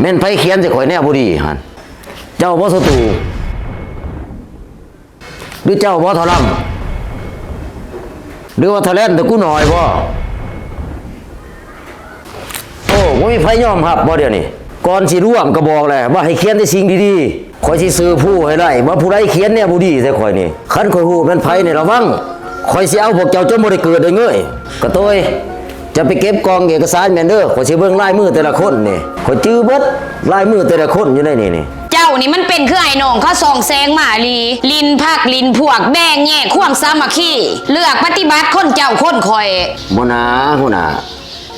ແມ່ນໃຜຂຽນໃສ່ຂ້ອຍແນວບໍ່ດີຫັ້ນ? ເຈົ້າບໍ່ ສະຕູ? ຫຼືເຈົ້າບໍ່ ທ້າວລຳ? ຫຼືວ່າທ້າວແລນ ແຕ່ກູນ້ອຍບໍ່? ໂອ້ ບໍ່ມີໃຜຍອມຮັບບໍ່ດຽວນີ້? ກ່ອນຊິລວມກໍບອກແລ້ວວ່າໃຫ້ຂຽນແຕ່ສິ່ງດີໆ. ຂ້ອຍຊິສືບຮູ້ໃຫ້ໄດ້ວ່າຜູ້ໃດຂຽນແນວບໍ່ດີໃສ່ຂ້ອຍນີ້. ຄັນຂ້ອຍຮູ້ແມ່ນໃຜນີ້ລະວັງ, ຂ້ອຍຊິເອົາພວກເຈົ້າຈົນບໍ່ໄດ້ເກີດໄດ້ເງີຍ. ກະໂຕຍ, ຈະໄປເກັບກ່ອງເອກະສານແມ່ນເດີ, ຂ້ອຍຊິເບິ່ງລາຍມືແຕ່ລະຄົນນີ້, ຂ້ອຍຈື່ເບິດລາຍມືແຕ່ລະຄົນຢູ່ໃນນີ້ນີ້. ເຈົ້ານີ້ມັນເປັນຄືອ້າຍນ້ອງເຂົາສ່ອງແສງມາອີ່ຫຼີ, ຫຼິ້ນພັກຫຼິ້ນພວກ, ແບ່ງແຍກຄວາມສາມັກຄີ, ເລືອກປະຕິບັດຄົນເຈົ້າຄົນຂ້ອຍ. ບໍ່ນາ ຫົວໜ້າ,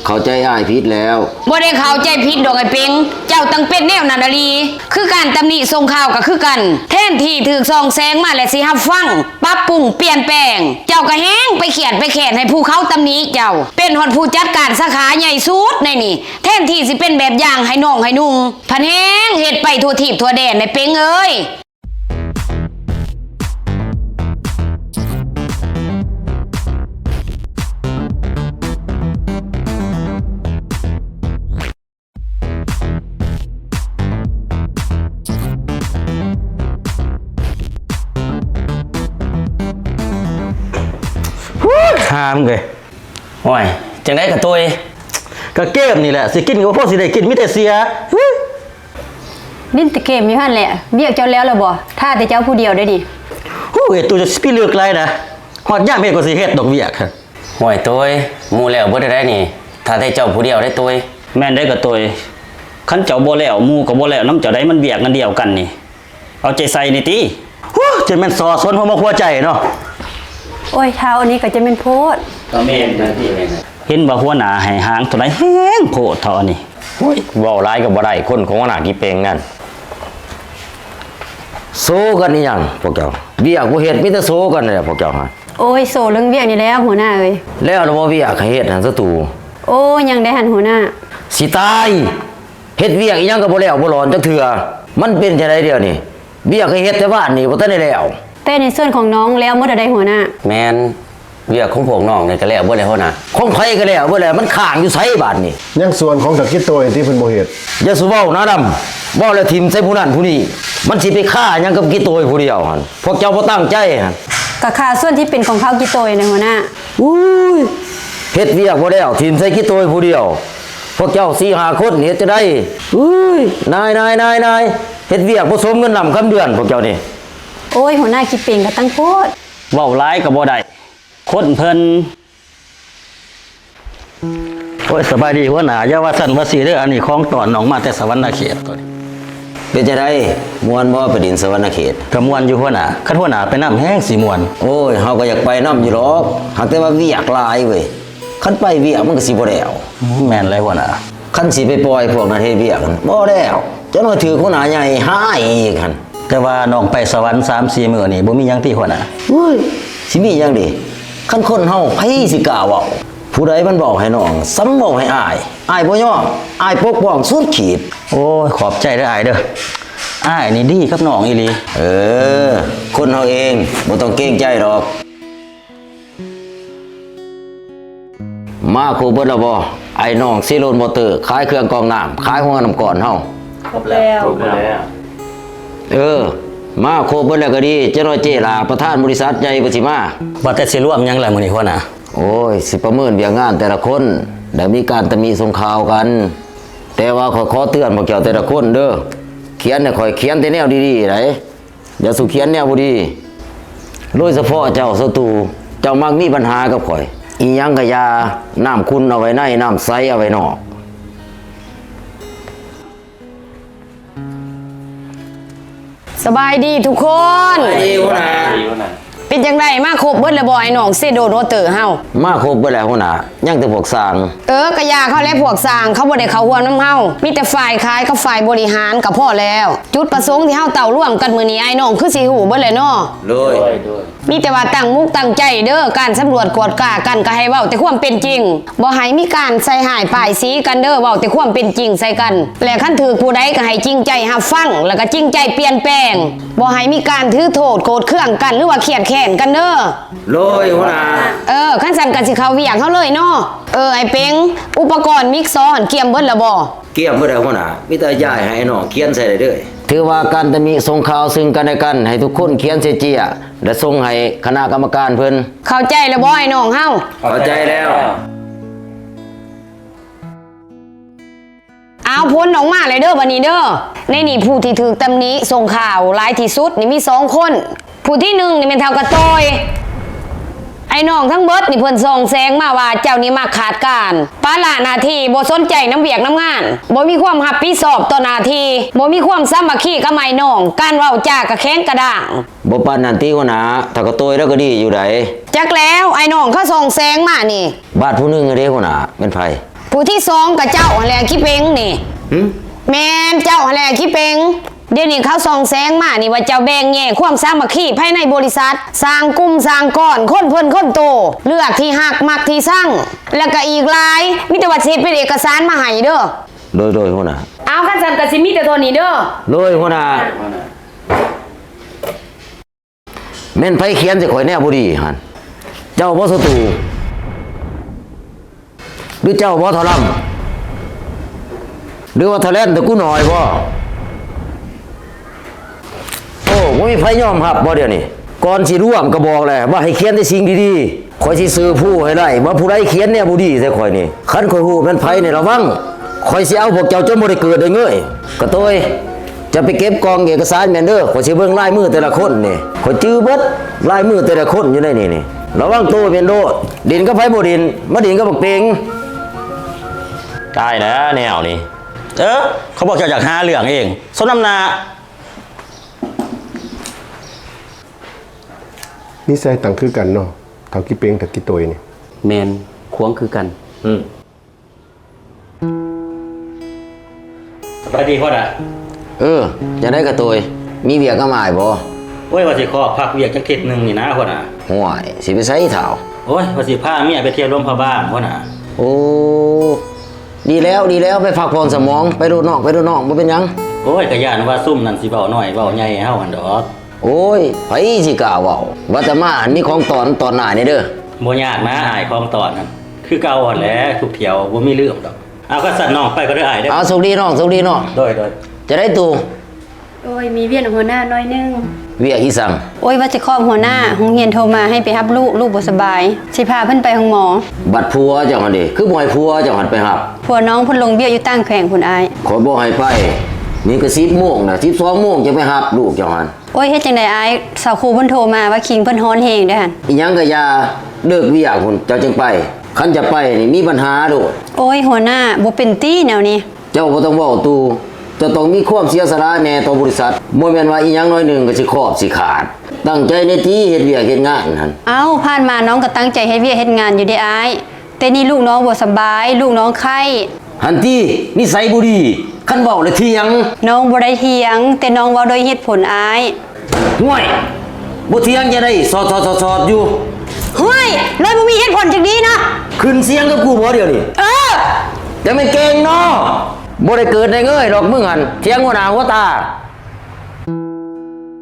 ເຂົ້າໃຈອ້າຍຜິດແລ້ວ. ບໍ່ໄດ້ເຂົ້າໃຈຜິດດອກອ້າຍເປັງ, ເຈົ້າຕ້ອງເປັນແນວນັ້ນອີ່ຫຼີ. ຄືການຕຳໜິສົ່ງຂ່າວກໍຄືກັນ, ແທນທີ່ຖືກສ່ອງແສງມາແລ້ວຊິຮັບຟັງ, ປັບປຸງ, ປ່ຽນແປງ, ເຈົ້າກໍແຮ່ງໄປຄຽດໄປແຄ້ນໃຫ້ຜູ້ເຂົາຕຳໜິເຈົ້າ, ເປັນຮອດຜູ້ຈັດການສາຂາໃຫຍ່ສຸດໃນນີ້, ແທນທີ່ຊິເປັນແບບຢ່າງໃຫ້ນ້ອງໃຫ້ນຸ່ງ, ພັດແຮ່ງເຮັດໄປທົ່ວທີບທົ່ວແດນ ອ້າຍເປັງເອີຍ. ຫາມເອີຍ. ໂອ້ຍ ຈັ່ງໃດກະໂຕຍ? ກະເກມນີ້ແຫຼະ, ຊິກິນກໍບໍ່ພໍຊິໄດ້ກິນ, ມີແຕ່ເສຍ. ຫຼິ້ນແຕ່ເກມຢູ່ຫັ້ນແຫຼະ. ວຽກເຈົ້າແລ້ວລະບໍ່? ຖ້າແຕ່ເຈົ້າຜູ້ດຽວເດ້ນີ້. ໂອ້ຍ ໂຕຈະຊິໄປເລິກຫຼາຍນະ, ຮອດຍາມເຮັດກໍຊິເຮັດດອກວຽກ. ໂອ້ຍ ໂຕຍ, ໝູ່ແລ້ວເບິດແລ້ວໃດນີ້, ຖ້າແຕ່ເຈົ້າຜູ້ດຽວເດ້ໂຕຍ. ແມ່ນເດ້ກະໂຕຍ, ຄັນເຈົ້າບໍ່ແລ້ວ ໝູ່ກໍບໍ່ແລ້ວນຳເຈົ້າໃດ, ມັນວຽກອັນດຽວກັນນີ້. ເອົາໃຈໃສ່ແດ່ຕິ. ໂອ້ ຈັ່ງແມ່ນສໍ້ສວນຫົວໝົກຫົວໃຈເນາະ. ໂອ້ຍ ທ້າວ ອັນນີ້ກໍຈະແມ່ນໂພດ. ກໍແມ່ນນະຕິ ແມ່ນນະ. ເຫັນວ່າຫົວໜ້າໃຫ້ຫາງໂຕໃດແຮງໂພດເທາະອັນນີ້. ໂອ້ຍ ເວົ້າຫຼາຍກໍບໍ່ໄດ້, ຄົນຂອງຫົວໜ້າກີເປັງນັ້ນ. ໂຊກັນອີ່ຫຍັງພວກເຈົ້າ? ວຽກບໍ່ເຮັດ, ມີແຕ່ໂຊກັນແຫຼະພວກເຈົ້າຫັ້ນ. ໂອ້ຍ ໂຊເລື່ອງວຽກນີ້ແຫຼະຫົວໜ້າເອີຍ. ແລ້ວລະບໍ່ວຽກໃຫ້ເຮັດຫັ້ນ ສະຕູ? ໂອ້ ຍັງໄດ້ຫັ້ນຫົວໜ້າ. ຊິຕາຍ! ເຮັດວຽກອີ່ຫຍັງກໍບໍ່ແລ້ວບໍ່ຫຼອນຈັກເທື່ອ. ມັນເປັນຈັ່ງໃດດຽວນີ້? ວຽກໃຫ້ເຮັດແຕ່ວານນີ້ບໍ່ທັນໄດ້ແລ້ວ. ແຕ່ໃນສ່ວນຂອງນ້ອງແລ້ວໝົດແລ້ວໃດຫົວໜ້າ. ແມ່ນ, ວຽກຂອງພວກນ້ອງນີ້ກໍແລ້ວເບິດແລ້ວຫົວໜ້າ. ຂອງໃຜກໍແລ້ວເບິດແລ້ວ, ມັນຄ້າງຢູ່ໃສບາດນີ້? ຍັງສ່ວນຂອງບັກກິໂຕຍທີ່ເພິ່ນບໍ່ເຮັດ. ຢ່າສູ່ເວົ້ານະດຳ, ເວົ້າແລ້ວຖິ້ມໃສ່ຜູ້ນັ້ນຜູ້ນີ້. ມັນຊິໄປຄາຫຍັງກັບກິໂຕຍຜູ້ດຽວຫັ້ນ? ພວກເຈົ້າບໍ່ຕັ້ງໃຈຫັ້ນ. ກໍຄາສ່ວນທີ່ເປັນຂອງເຂົາກິໂຕຍນະຫົວໜ້າ. ອຸ້ຍ ເຮັດວຽກບໍ່ແລ້ວ ຖິ້ມໃສ່ກິໂຕຍຜູ້ດຽວ. ພວກເຈົ້າສີ່ຫ້າຄົນເຮັດຈັ່ງໃດ? ອຸ້ຍ ນາຍໆໆໆ ເຮັດວຽກບໍ່ສົມເງິນນຳຄຳເດືອນພວກເຈົ້ານີ້. ໂອ້ຍ ຫົວໜ້າກິເປັງກໍຕັ້ງໂພດ. ເວົ້າຫຼາຍກໍບໍ່ໄດ້, ຄົນເພິ່ນ. ໂອ້ຍ ສະບາຍດີຫົວໜ້າ, ຢ່າວ່າຊັ້ນວ່າຊີ້ເດີ, ອັນນີ້ຂອງຕ້ອນນ້ອງມາແຕ່ສະຫວັນນະເຂດໂຕນີ້. ເປັນຈັ່ງໃດ ມ່ວນບໍ່ໄປດິນສະຫວັນນະເຂດ? ກໍມ່ວນຢູ່ຫົວໜ້າ, ຄັນຫົວໜ້າໄປນຳແຮ່ງຊິມ່ວນ. ໂອ້ຍ ເຮົາກໍຢາກໄປນຳຢູ່ດອກ, ຫາກແຕ່ວ່າວຽກຫຼາຍເວີຍ. ຄັນໄປວຽກມັນກໍຊິບໍ່ແລ້ວ. ອືມ ແມ່ນແຫຼະຫົວໜ້າ. ຄັນຊິໄປປ່ອຍພວກນັ້ນເຮັດວຽກຫັ້ນ ບໍ່ແລ້ວ, ຈັກໜ້ອຍຖືກຫົວໜ້າໃຫຍ່ຮ້າຍອີກຫັ້ນ. ແຕ່ວ່ານ້ອງໄປສະຫວັນສາມສີ່ມື້ນີ້ ບໍ່ມີຫຍັງຕິຫົວໜ້າ? ໂອ້ຍ ຊິມີຫຍັງເດ? ຄັນຄົນເຮົາ ໃຜຊິກ້າເວົ້າ? ຜູ້ໃດມັນເວົ້າໃຫ້ນ້ອງ ສ່ຳເວົ້າໃຫ້ອ້າຍ. ອ້າຍບໍ່ຍອມ, ອ້າຍປົກປ້ອງສຸດຂີດ. ໂອ້ຍ ຂອບໃຈເດີອ້າຍເດີ, ອ້າຍນີ້ດີກັບນ້ອງອີ່ຫຼີ. ເອີ ຄົນເຮົາເອງ ບໍ່ຕ້ອງເກງໃຈດອກ. ມາຄົບເບິດແລ້ວບໍ່? ໄອ້ນ້ອງເຊໂລນມໍເຕີ ຂາຍເຄື່ອງກອງນ້ຳ ຂາຍໂຮງງານນ້ຳກ້ອນເຮົາ. ຄົບແລ້ວ. ຄົບແລ້ວ. ເອີ ມາຄົບເບິດແລ້ວກໍດີ, ຈັກໜ້ອຍເຈ້ຫຼ້າ ປະທານບໍລິສັດໃຫຍ່ເພິ່ນຊິມາ. ວ່າແຕ່ຊິລວມຫຍັງລະມື້ນີ້ຫົວໜ້າ? ໂອ້ຍ ຊິປະເມີນວຽກງານແຕ່ລະຄົນ ແລ້ວມີການຕຳໜິສົ່ງຂ່າວກັນ. ແຕ່ວ່າຂ້ອຍຂໍເຕືອນພວກເຈົ້າແຕ່ລະຄົນເດີ, ຂຽນໃຫ້ຂ້ອຍຂຽນແຕ່ແນວດີໆໃດ. ຢ່າສູ່ຂຽນແນວບໍ່ດີ. ໂດຍສະເພາະເຈົ້າ ສະຕູ, ເຈົ້າມັກມີບັນຫາກັບຂ້ອຍ. ອີ່ຫຍັງກະຢ່າ, ນ້ຳຂຸ່ນເອົາໄວ້ໃນ, ນ້ຳໃສເອົາໄວ້ນອກ. ສະບາຍດີທຸກຄົນ. ສະບາຍດີຫົວໜ້າ. ເປັນຈັ່ງໃດ ມາຄົບເບິດແລ້ວບໍ່ ໄອ້ນ້ອງເຊໂດໂນເຕີເຮົາ? ມາຄົບເບິດແລ້ວຫົວໜ້າ, ຍັງແຕ່ພວກຊ່າງ. ເອີ ກະຢ່າເຂົາແຫຼະ ພວກຊ່າງ ເຂົາບໍ່ໄດ້ເຂົ້າຮ່ວມນຳເຮົາ, ມີແຕ່ຝ່າຍຂາຍກັບຝ່າຍບໍລິຫານກໍພໍແລ້ວ. ຈຸດປະສົງທີ່ເຮົາເຕົ້າລວມກັນມື້ນີ້ ອ້າຍນ້ອງຄືຊິຮູ້ເບິດແລ້ວເນາະ. ໂດຍ. ມີແຕ່ວ່າຕັ້ງມຸກຕັ້ງໃຈເດີ, ການສຳຫຼວດກວດກາກັນກໍໃຫ້ເວົ້າແຕ່ຄວາມເປັນຈິງ, ບໍ່ໃຫ້ມີການໃສ່ຮ້າຍປ້າຍສີກັນເດີ, ເວົ້າແຕ່ຄວາມເປັນຈິງໃສ່ກັນ. ແລະ ຄັນຖືກຜູ້ໃດກໍໃຫ້ຈິງໃຈຮັບຟັງ ແລະ ກໍຈິງໃຈປ່ຽນແປງ, ບໍ່ໃຫ້ມີການຖືໂທດໂກດເຄືອງກັນ ຫຼືວ່າຄຽດແຄ້ນກັນເດີ. ໂດຍ ຫົວໜ້າ. ເອີ ຄັນຊັ້ນກໍຊິເຂົ້າວຽກເຮົາເລີຍເນາະ. ເອີ ອ້າຍເປັງ ອຸປະກອນມິກຊໍຫັ້ນກຽມເບິດແລ້ວບໍ່? ກຽມເບິດແລ້ວຫົວໜ້າ, ມີແຕ່ຢາຍໃຫ້ອ້າຍນ້ອງຂຽນໃສ່ໄດ້ເລີຍ. ຖືວ່າການຕຳໜິສົ່ງຂ່າວຊຶ່ງກັນແລະກັນ ໃຫ້ທຸກຄົນຂຽນໃສ່ເຈ້ຍ ແລະສົ່ງໃຫ້ຄະນະກຳມະການເພິ່ນ. ເຂົ້າໃຈແລ້ວບໍ່ອ້າຍນ້ອງເຮົາ? ເຂົ້າໃຈແລ້ວ. ເອົາ ຜົນອອກມາແລ້ວເດີ ບັດນີ້ເດີ. ໃນນີ້ຜູ້ທີ່ຖືກຕຳໜິສົ່ງຂ່າວຫຼາຍທີ່ສຸດນີ້ມີສອງຄົນ. ຜູ້ທີໜຶ່ງນີ້ແມ່ນທ້າວກະໂຕຍ. ອ້າຍນ້ອງທັງເບິດນີ້ເພິ່ນສ່ອງແສງມາວ່າເຈົ້ານີ້ມັກຂາດການ ປະລະໜ້າທີ່, ບໍ່ສົນໃຈນຳວຽກນຳງານ, ບໍ່ມີຄວາມຮັບຜິດຊອບຕໍ່ໜ້າທີ່, ບໍ່ມີຄວາມສາມັກຄີກັບອ້າຍນ້ອງ, ການເວົ້າຈາກໍແຂງກະດ້າງ. ບໍ່ປານນັ້ນຕິຫົວໜ້າ, ທ້າວກະໂຕຍລາວກໍດີຢູ່ໃດ. ຈັກແລ້ວ, ອ້າຍນ້ອງເຂົາສ່ອງແສງມານີ້. ບາດຜູ້ໜຶ່ງເດ້ຫົວໜ້າ ແມ່ນໃຜ? ຜູ້ທີສອງກໍເຈົ້າຫັ້ນແຫຼະ ຂີ້ເປັງນີ້. ຫຶ? ແມ່ນ ເຈົ້າຫັ້ນແຫຼະຂີ້ເປັງ. ດຽວນີ້ເຂົາສ່ອງແສງມານີ້ວ່າເຈົ້າແບ່ງແຍກຄວາມສາມັກຄີພາຍໃນບໍລິສັດ, ສ້າງກຸ່ມສ້າງກ້ອນ, ຄົນເພິ່ນຄົນໂຕ, ເລືອກທີ່ຮັກມັກທີ່ຊັງ ແລ້ວກໍອີກຫຼາຍ, ມີແຕ່ວ່າຊິເຮັດເປັນເອກະສານມາໃຫ້ເດີ. ໂດຍ ໂດຍ ຫົວໜ້າ. ເອົາ ຄັນຊັ້ນກໍຊິມີແຕ່ເທົ່ານີ້ເດີ. ໂດຍ ຫົວໜ້າ. ແມ່ນໃຜຂຽນໃສ່ຂ້ອຍແນວບໍ່ດີຫັ້ນ? ເຈົ້າບໍ່ສະຕູ? ຫຼືເຈົ້າບໍ່ເຖົ້າລຳ? ຫຼືວ່າເຖົ້າແລນແຕ່ກູນ້ອຍບໍ່? ໂອ້ ບໍ່ມີໃຜຍອມຮັບບໍ່ດຽວນີ້? ກ່ອນຊິລວມກໍບອກແລ້ວວ່າໃຫ້ຂຽນແຕ່ສິ່ງດີໆ. ຂ້ອຍຊິສືບຮູ້ໃຫ້ໄດ້ວ່າຜູ້ໃດຂຽນແນວບໍ່ດີໃສ່ຂ້ອຍນີ້. ຄັນຂ້ອຍຮູ້ແມ່ນໃຜນີ້ລະວັງ, ຂ້ອຍຊິເອົາພວກເຈົ້າຈົນບໍ່ໄດ້ເກີດໄດ້ເງີຍ. ກະໂຕຍ, ຈະໄປເກັບກ່ອງເອກະສານແມ່ນເດີ, ຂ້ອຍຊິເບິ່ງລາຍມືແຕ່ລະຄົນນີ້. ຂ້ອຍຈື່ເບິດລາຍມືແຕ່ລະຄົນຢູ່ໃນນີ້ນີ້. ລະວັງໂຕແມ່ນໂລດ, ຫຼິ້ນກັບໃຜບໍ່ຫຼິ້ນ, ມາຫຼິ້ນກັບບັກເປັງ. ຕາຍແລ້ວແນວນີ້. ເອີ ເຂົາບອກເຈົ້າຢາກຫາເລື່ອງເອງ, ສົມນ້ຳໜ້າ. ນິໄສຕັ້ງຄືກັນເນາະ ເຖົ້າຂີ້ເປັງ ເຖົ້າຂີ້ໂຕຍນີ້. ແມ່ນ, ຂວາງຄືກັນ. ອືມ. ສະບາຍດີພໍ່ນະ. ເອີ ຈັ່ງໃດກະໂຕຍ, ມີວຽກກັບອ້າຍບໍ່? ໂອ້ຍ ວ່າຊິຂໍພັກວຽກຈັກທິດໜຶ່ງນີ້ນະພໍ່ນະ. ຫ້ວຍ ຊິໄປໃສທ້າວ? ໂອ້ຍ ວ່າຊິພາເມຍໄປທ່ຽວຫຼວງພະບາງພໍ່ນະ. ໂອ້ ດີແລ້ວ ດີແລ້ວ, ໄປພັກຜ່ອນສະໝອງ. ໄປໂລດນ້ອງ ໄປໂລດນ້ອງ, ບໍ່ເປັນຫຍັງ. ໂອ້ຍ ກະຢ້ານວ່າຊຸມນັ້ນຊິເວົ້ານ້ອຍເວົ້າໃຫຍ່ໃຫ້ເຮົາຫັ້ນດອກ. ໂອ້ຍ ໃຜຊິກ້າເວົ້າ? ວ່າແຕ່ມາຫັ້ນມີຂອງຕ້ອນ ຕ້ອນອ້າຍແດ່ເດີ. ບໍ່ຍາກນາອ້າຍ, ຂອງຕ້ອນຫັ້ນຄືເກົ່າຫັ້ນແຫຼະ, ທຸກທ່ຽວບໍ່ມີລືມດອກ. ເອົາ ຄັນຊັ້ນນ້ອງໄປກ່ອນເດີອ້າຍເດີ. ເອົາ ໂຊກດີນ້ອງ, ໂຊກດີນ້ອງ. ໂດຍ ໂດຍ. ຈະໄດ້ຕູ້? ໂອ້ຍ ມີວຽກນຳຫົວໜ້າໜ້ອຍໜຶ່ງ. ວຽກອີ່ສັງ? ໂອ້ຍ ວ່າຊິຂອບຫົວໜ້າ, ໂຮງຮຽນໂທມາໃຫ້ໄປຮັບລູກ, ລູກບໍ່ສະບາຍ, ຊິພາເພິ່ນໄປໂຮງໝໍ. ບັດຜົວເຈົ້າຫັ້ນເດ? ຄືບໍ່ໃຫ້ຜົວເຈົ້າຫັ້ນໄປຮັບ? ຜົວນ້ອງເພິ່ນລົງວຽກຢູ່ຕ່າງແຂວງພຸ້ນອ້າຍ. ຂ້ອຍບໍ່ໃຫ້ໄປ. ນີ້ກໍສິບໂມງນະ, ສິບສອງໂມງຈັ່ງໄປຮັບລູກເຈົ້າຫັ້ນ. ໂອ້ຍ ເຮັດຈັ່ງໃດອ້າຍ, ສາວຄູເພິ່ນໂທມາວ່າຄິງເພິ່ນຮ້ອນແຮງເດ້ຫັ້ນ. ອີ່ຫຍັງກະຢ່າ, ເລີກວຽກພຸ້ນເຈົ້າຈຶ່ງໄປ. ຄັນຈະໄປນີ້ມີບັນຫາໂລດ. ໂອ້ຍ ຫົວໜ້າ, ບໍ່ເປັນຕິແນວນີ້. ເຈົ້າບໍ່ຕ້ອງເວົ້າຕູ້, ເຈົ້າຕ້ອງມີຄວາມເສຍສະຫຼະແດ່ຕໍ່ບໍລິສັດ. ບໍ່ແມ່ນວ່າອີ່ຫຍັງໜ້ອຍໜຶ່ງກໍຊິຂອບຊິຂາດ. ຕັ້ງໃຈແດ່ຕິເຮັດວຽກເຮັດງານຫັ້ນ. ເອົ້າ, ຜ່ານມານ້ອງກໍຕັ້ງໃຈເຮັດວຽກເຮັດງານຢູ່ເດ້ອ້າຍ. ແຕ່ນີ້ລູກນ້ອງບໍ່ສະບາຍ, ລູກນ້ອງໄຂ້. ຫັ້ນຕິ, ນິໄສບໍ່ດີ, ຄັນເວົ້າແລ້ວຖຽງ. ນ້ອງບໍ່ໄດ້ຖຽງ, ແຕ່ນ້ອງເວົ້າດ້ວຍເຫດຜົນອ້າຍ. ຫ້ວຍ! ບໍ່ຖຽງຈັ່ງໃດ, ສອດໆໆໆຢູ່. ຫ້ວຍ! ເລີຍບໍ່ມີເຫດຜົນຈັກດີນະ. ຂຶ້ນສຽງກັບກູບໍ່ດຽວນີ້? ເອີ! ຈັ່ງແມ່ນເກັ່ງເນາະ. ບໍ່ໄດ້ເກີດໄດ້ເງີຍດອກມຶງຫັ້ນ, ຖຽງຫົວໜ້າຫົວຕາ.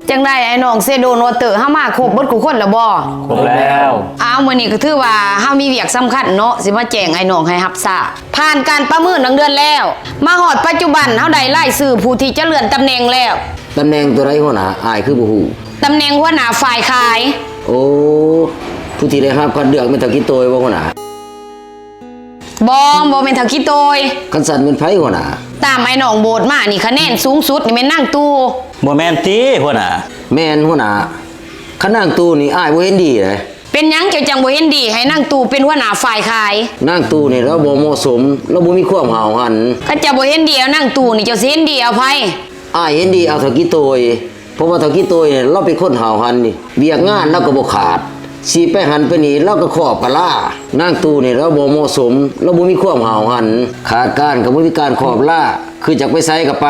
ຈັ່ງໃດອ້າຍນ້ອງເຊໂດ ໂນເຕີ ເຮົາມາຄົບເບິດຄູ່ຄົນແລ້ວບໍ່? ຄົບແລ້ວ. ອ້າວ ມື້ນີ້ກໍຖືວ່າເຮົາມີວຽກສຳຄັນເນາະ, ຊິມາແຈ້ງອ້າຍນ້ອງໃຫ້ຮັບຊາບ. ຜ່ານການປະເມີນບາງເດືອນແລ້ວ, ມາຮອດປັດຈຸບັນເຮົາໄດ້ລາຍຊື່ຜູ້ທີ່ຈະເລື່ອນຕຳແໜ່ງແລ້ວ. ຕຳແໜ່ງຕົວໃດຫົວໜ້າ? ອ້າຍຄືບໍ່ຮູ້? ຕຳແໜ່ງຫົວໜ້າຝ່າຍຂາຍ. ໂອ້ ຜູ້ທີ່ໄດ້ຮັບຄັດເລືອກແມ່ນທ້າວຂີ້ໂຕຍບໍ່ຫົວໜ້າ? ບໍ່, ບໍ່ແມ່ນທ້າວຂີ້ໂຕຍ. ຄັນຊັ້ນແມ່ນໃຜຫົວໜ້າ? ຕາມອ້າຍນ້ອງໂບດມານີ້ ຄະແນນສູງສຸດນີ້ແມ່ນນາງຕູ້. ບໍ່ແມ່ນຕິຫົວໜ້າ? ແມ່ນຫົວໜ້າ. ຄັນນາງຕູ້ນີ້ ອ້າຍບໍ່ເຫັນດີເດ້. ເປັນຫຍັງເຈົ້າຈັ່ງບໍ່ເຫັນດີໃຫ້ນາງຕູ້ເປັນຫົວໜ້າຝ່າຍຂາຍ? ນາງຕູ້ນີ້ລາວບໍ່ເໝາະສົມ, ລາວບໍ່ມີຄວາມຫ້າວຫັນ. ຄັນເຈົ້າບໍ່ເຫັນດີເອົານາງຕູ້ນີ້ ເຈົ້າຊິເຫັນດີເອົາໃຜ? ອ້າຍເຫັນດີເອົາທ້າວຂີ້ໂຕຍ. ເພາະວ່າທ້າວຂີ້ໂຕຍນີ້ລາວເປັນຄົນຫ້າວຫັນນີ້, ວຽກງານລາວກໍບໍ່ຂາດ, ຊິໄປຫັ້ນໄປນີ້ລາວກໍຄອບກະລາ. ນາງຕູ້ນີ້ລາວບໍ່ເໝາະສົມ, ລາວບໍ່ມີຄວາມຫ້າວຫັນ, ຂາດການກໍບໍ່ມີການຄອບລາ, ຄືຈະໄປໃສກໍໄປ.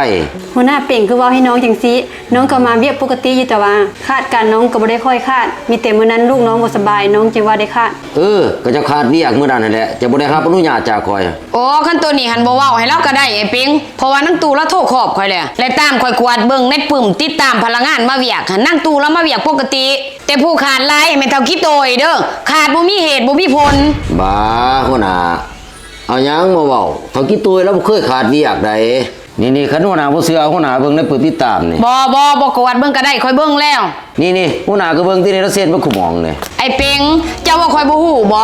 ຫົວໜ້າເປັງຄືເວົ້າໃຫ້ນ້ອງຈັ່ງຊີ້? ນ້ອງກໍມາວຽກປົກກະຕິຢູ່, ແຕ່ວ່າຂາດການນ້ອງກໍບໍ່ໄດ້ຄ່ອຍຂາດ, ມີແຕ່ມື້ນັ້ນລູກນ້ອງບໍ່ສະບາຍ, ນ້ອງຈຶ່ງວ່າໄດ້ຂາດ. ເອີ, ກໍເຈົ້າຂາດວຽກມື້ນັ້ນຫັ້ນແຫຼະ, ເຈົ້າບໍ່ໄດ້ຮັບອະນຸຍາດຈາກຂ້ອຍ. ໂອ້ ຄັນໂຕນີ້ຫັ້ນບໍ່ເວົ້າໃຫ້ລາວກໍໄດ້ອ້າຍເປັງ, ເພາະວ່ານາງຕູ້ລາວໂທຄອບຂ້ອຍແລ້ວ ແລະ ຕາມຂ້ອຍກວດເບິ່ງໃນປຶ້ມຕິດຕາມພະນັກງານມາວຽກຫັ້ນ, ນາງຕູ້ລາວມາວຽກປົກກະຕິ. ແຕ່ຜູ້ຂາດຫຼາຍແມ່ນເຖົ້າຂີ້ໂຕຍເດີ້, ຂາດບໍ່ມີເຫດບໍ່ມີຜົນ. ບາ ຫົວໜ້າ ເອົາຫຍັງມາເວົ້າ? ເຖົ້າຂີ້ໂຕຍລາວບໍ່ເຄີຍຂາດວຽກໃດ. ນີ້ໆ ຄັນຫົວໜ້າບໍ່ເຊື່ອ ຫົວໜ້າເບິ່ງໃນປຶດຕິດຕາມນີ້. ບໍ່ ບໍ່ ບໍ່ກວດເບິ່ງກໍໄດ້, ຂ້ອຍເບິ່ງແລ້ວ. ນີ້ໆ ຫົວໜ້າກໍເບິ່ງຕິ ໃນລະເຊັດເບິດຄູ່ໝ່ອງນີ້. ໄອ້ເປັງ, ເຈົ້າວ່າຂ້ອຍບໍ່ຮູ້ບໍ?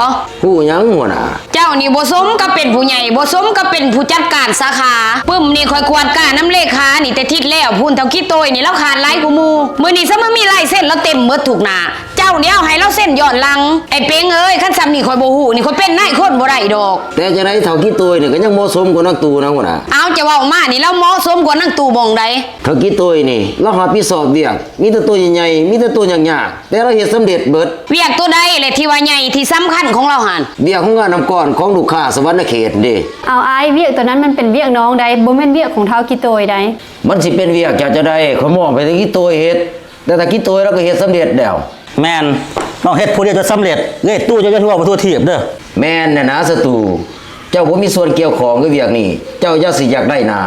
ຮູ້ຫຍັງຫົວໜ້າ? ເຈົ້ານີ້ບໍ່ສົມກັບເປັນຜູ້ໃຫຍ່, ບໍ່ສົມກັບເປັນຜູ້ຈັດການສາຂາ. ປຶ້ມນີ້ ຂ້ອຍກວດການຳເລຂານີ້ແຕ່ທິດແລ້ວພຸ້ນ, ເຖົ້າຂີ້ໂຕຍນີ້ລາວຂາດຫຼາຍກວ່າໝູ່. ມື້ນີ້ຊະມາມີລາຍເຊັນລາວເຕັມເບິດທຸກໜ້າ. ເຈົ້ານີ້ເອົາໃຫ້ລາວເຊັນຍ້ອນຫຼັງ. ໄອ້ເປັງເອີຍ, ຄັນຊ່ຳນີ້ຂ້ອຍບໍ່ຮູ້ນີ້ ຂ້ອຍເປັນນາຍຄົນບໍ່ໄດ້ດອກ. ແຕ່ຈັ່ງໃດເຖົ້າຂີ້ໂຕຍນີ້ກໍຍັງເໝາະສົມກວ່ານາງຕູ້ນະຫົວໜ້າ. ເອົາ, ເຈົ້າເວົ້າມານີ້ ລາວເໝາະສົມກວ່ານາງຕູ້ໝ່ອງໃດ? ເຖົ້າຂີ້ໂຕຍນີ້ລາວຮັບຜິດຊອບວຽກ ມີແຕ່ໂຕໃຫຍ່ໆ ມີແຕ່ໂຕຍາກໆ ແຕ່ລາວເຮັດສຳເລັດເບິດ. ວຽກໂຕໃດແຫຼະທີ່ວ່າໃຫຍ່ ທີ່ສຳຄັນຂອງລາວຫັ້ນ? ວຽກໂຮງງານນ້ຳກ້ອນຂອງລູກຄ້າສະຫວັນນະເຂດເດ້. ເອົາອ້າຍ, ວຽກໂຕນັ້ນມັນເປັນວຽກນ້ອງໃດ໋, ບໍ່ແມ່ນວຽກຂອງທ້າວຂີ້ໂຕຍໃດ໋. ມັນຊິເປັນວຽກຈາກຈັ່ງໃດ? ຂ້ອຍມອບໃຫ້ແຕ່ຂີ້ໂຕຍເຮັດ, ແຕ່ຖ້າຂີ້ໂຕຍລາວກໍເຮັດສຳເລັດແລ້ວ. ແມ່ນ, ນ້ອງເຮັດຜູ້ດຽວຈະສຳເລັດ, ເອີຍ ຕູ້ເຈົ້າຢ່າທົ່ວໄປທົ່ວທີບເດີ້. ແມ່ນແນ່ນາສະຕູ, ເຈົ້າບໍ່ມີສ່ວນກ່ຽວຂ້ອງກັບວຽກນີ້, ເຈົ້າຢ່າຊິຢາກໄດ້ໜ້າ.